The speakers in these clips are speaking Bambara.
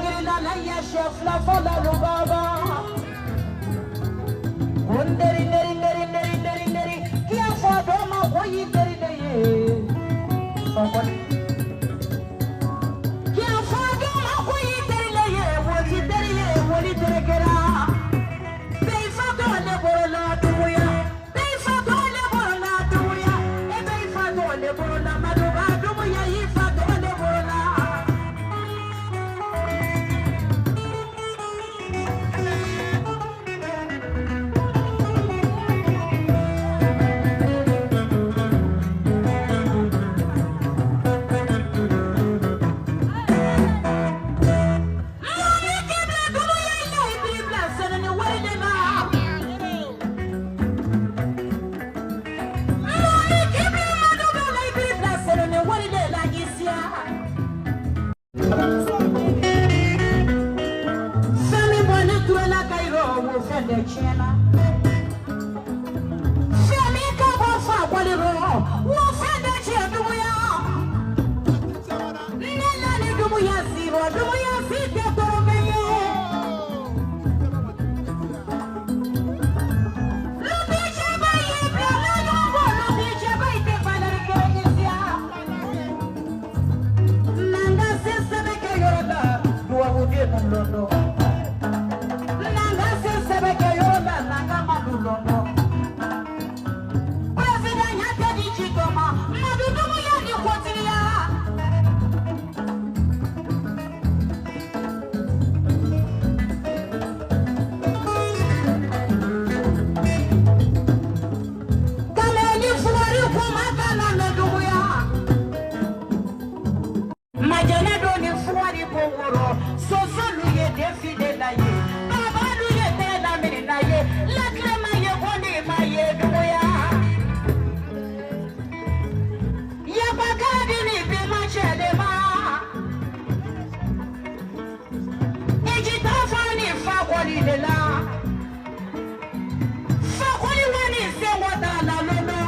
Dɔnkilidala ye siɲɛ fila fɔ lalu baba. Ko n teri teri teri teri teri teri k'i y'a fɔ dɔ ma ko y'i teri de ye. Fakɔli. K'i y'a fɔ dɔ ma ko y'i teri de ye, o t'i teri ye, wali teri kɛra. Bɛɛ fa tɔgɔ ne bɔrɔ la Dunbuya. Bɛɛ fa tɔgɔ ne bɔrɔ la Dunbuya. E bɛɛ fa tɔgɔ ne bɔrɔ la Maduba Dunbuya y'i fa tɔgɔ ne bɔrɔ la. Mɔni kɛmɛ Dunbuya la i b'i bila sanu ni wari de ma. Mɔni kɛmɛ Maduba la i b'i bila sanu ni wari de la k'i siya. Fɛn min bɔ ne tura la ka yɔrɔ o fɛn de tiɲɛna. Fɛn min ka bɔ Fakɔli rɔ o fɛn de tiɲɛ Dunbuya. Ne la ni Dunbuya si rɔ Dunbuya si tɛ tɔrɔmɛ ye. Luti cɛba y'i bila la ɲɔgɔn bɔ luti cɛba i tɛ valeur kɛ i siya. N'an ka se sɛbɛn kɛ yɔrɔ la duwawu den lɔndɔ. N'an ka se sɛbɛn kɛ yɔrɔ la n'an ka ma du lɔndɔ. Président y'a tɛ di ci dɔ ma Madu Dunbuya ni kotiriya. Kamalen ni fugari kuma kana mɛn Dunbuya. Majɛnɛ don ni fugari ko wɔrɔ sosolu ye défilé la ye babalu ye tɛ lamini na ye latilema ye ko ni ma ye Dunbuya. Yaba ka di ni bɛnba cɛ de ma. I ji t'a fɔ ni Fakɔli de la. Fakɔli wa ni senko t'a la lɔndɔ.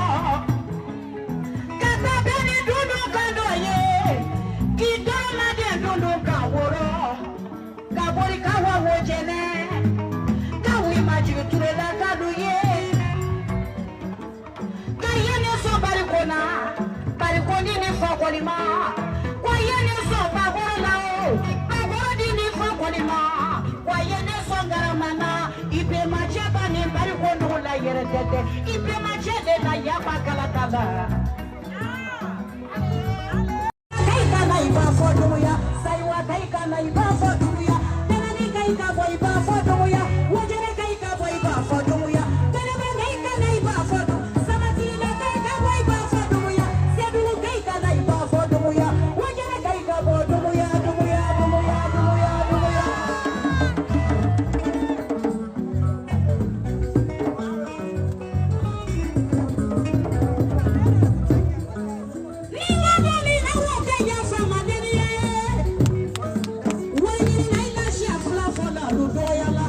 Ka taa bɛn ni dundu kan dɔ ye. K'i tɔrɔmaden dundu kan wɔrɔ. Ka bori ka wa wo jɛnɛ. Ka wi majigi ture la k'alu ye. Ka ye ne sɔn bariko na. Bariko ni ni Fakɔli ma. Ko ye ne sɔn bakɔrɔ la o. Bakɔrɔ di ni Fakɔli ma. Wa ye ne sɔn garama na. I bɛnba cɛ ba ni bariko nugu la yɛrɛ tɛ tɛ. I bɛnba cɛ de la yaba kalata la. Kai kana i b'a fɔ Dunbuya. Sayiwa kai kana i b'a fɔ Dunbuya. Tɛnɛni kai ka bɔ i b'a fɔ Dunbuya. Wajɛrɛ kai ka bɔ i b'a fɔ Dunbuya. Kɛnɛba kai kana i b'a fɔ Dun. Sabatilila kai ka bɔ i b'a fɔ Dunbuya. Sedugu kai kana i b'a fɔ Dunbuya. Wajɛrɛ kai ka bɔ Dunbuya Dunbuya Dunbuya Dunbuya Dunbuya. Ni ma deli na wo kɛ yafa ma deli ye. Wari ɲini na i la siɲɛ fila fɔ la lu dɔgɔya la.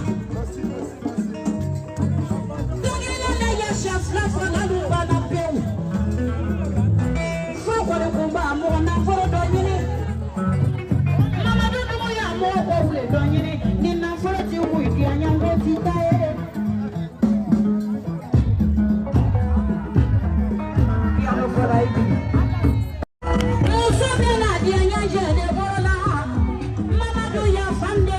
Dɔnkilila la ya siɲɛ fila fɔ la lu banna pewu. Fakɔli kunba mɔgɔ nafolo dɔ ɲini. Mamadu Dunbuya mɔgɔ ko wule dɔ ɲini. Ni nafolo ti wuyi diya ɲango ti taa ye. Piano fɔra i bi. Muso bɛ na diya ɲɛjɛ de bɔrɔ la. Mamadu ya fan de